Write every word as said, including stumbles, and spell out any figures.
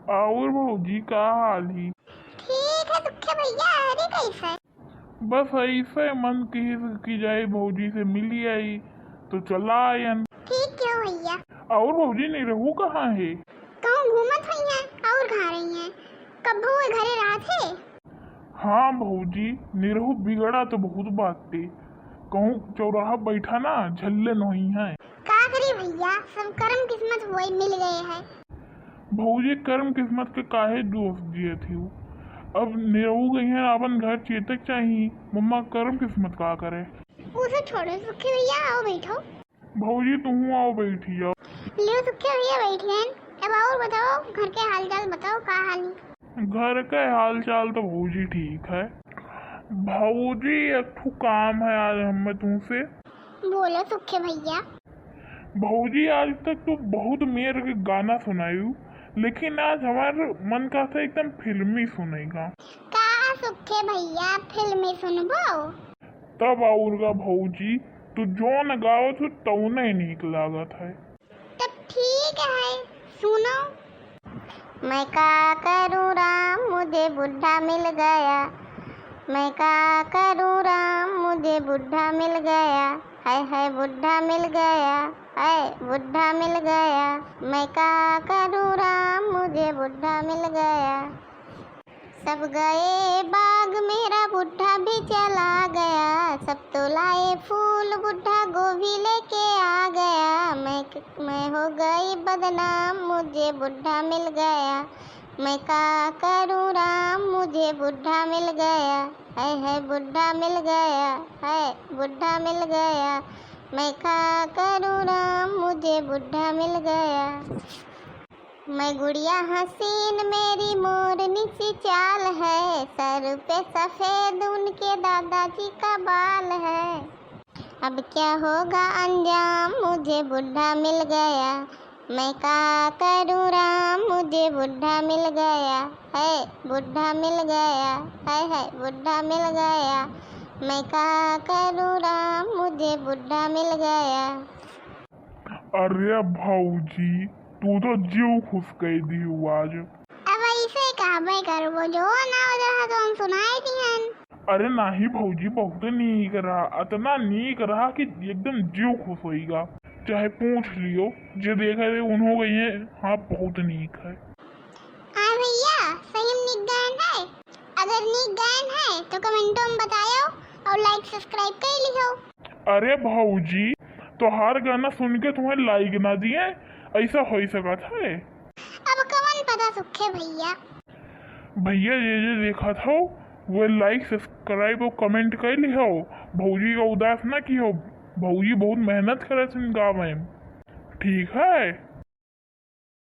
और भौजी, का हाल ही? ठीक है सुखे भैया, अरे कैसे? बस ऐसे मन किहिस कि जाई भौजी से मिली आई, तो चला आयन। ठीक क्यों भैया? और भौजी, निरहू कहाँ है? कहूँ घूमत हुई है, और कहाँ रही है? कब्बो वो घरे रहत है? हाँ भौजी, निरहू बिगड़ा तो बहुत बाटे, कहूँ चौराहा बैठा ना, झल्ले नहीं है। का करी भैया, सब करम किस्मत वही मिल गए है। भौजी, करम किस्मत के काहे दोष दियत हिउ? अब निरहू गई है, अपन घर चेतक चाही, मम्मा करम किस्मत का करे? उसे छोड़ो सुखे भैया, आओ बैठो। भौजी, तुहूँ आओ, बैठी जाओ। लियो सुखे भैया, बैठ गए। अब और बताओ, घर के हाल चाल बताओ, का हाल है? घर के हाल चाल तो भौजी ठीक है। भौजी, एक ठो काम है आज हमें तुमसे। बोलो सुखे भैया। भौजी, आज तक तू बहुत मेर के गाना सुनायू, लेकिन आज हमार मन कहत है एकदम फिल्मी सुनेगा। का सुखे भैया, फिल्मी सुनबो? तब और का भौजी, तू जौन गावत हो तौने नीक लागत है। तब ठीक है, सुनो। मैं का करूँ राम, मुझे बुढ़ा मिल गया। मैं का करूँ राम, मुझे बुढ़ा मिल गया। हाय हाय बुढ़ा मिल गया, हाय बुढ़ा मिल गया। मैं का करूँ राम, मुझे बुढ़ा मिल गया। सब गए बाग, मेरा बुढ़ा भी चला गया। सब तो लाए फूल, बुढ़ा गोभी लेके आ गया। मैं, मैं हो गई बदनाम, मुझे बुढ़ा मिल गया। मैं का करूँ राम, मुझे बुढ़ा मिल गया। है, है बुढ़ा मिल गया, है बुढ़ा मिल गया। मैं का करूँ राम, मुझे बुढ़ा मिल गया। मैं गुड़िया हसीन, मेरी मोरनी सी चाल है, सर पे सफेद उनके दादाजी का बाल है। अब क्या होगा अंजाम, मुझे बुढ़ा मिल गया। मैं का करूँ राम, मुझे बुढ़ा मिल गया, है बुढ़ा मिल गया, है, है बुढ़ा मिल गया। मैं का करूँ राम, मुझे बुढ़ा मिल गया। अरे भौजी, तू तो जीव खुश कर दी आज। अब ऐसे कहबे करबो, जो ना हो रहा तो हम सुनाए दिहन। अरे नाही भौजी, बहुत नीक रहा, इतना नीक रहा कि एकदम जीव खुश होइगा। चाहे पूछ लियो, जे देखे थे उन्हों कहिए, हाँ बहुत नीक है। हाँ भैया, सही में नीक गायन है। अगर नीक गायन है तो कमेंटों में बतायो और like subscribe कर लियो। अरे भौजी, तोहार गाना सुन के तुम्हें like ना दिए, ऐसा हो ही सकत है? अब कवन पता सुखे भैया। भैया, जे जे देखत हो वो like subscribe और comment कर लिहो। भौजी का उदास ना किहो, भौजी बहुत मेहनत करत हैं गावे में, ठीक है?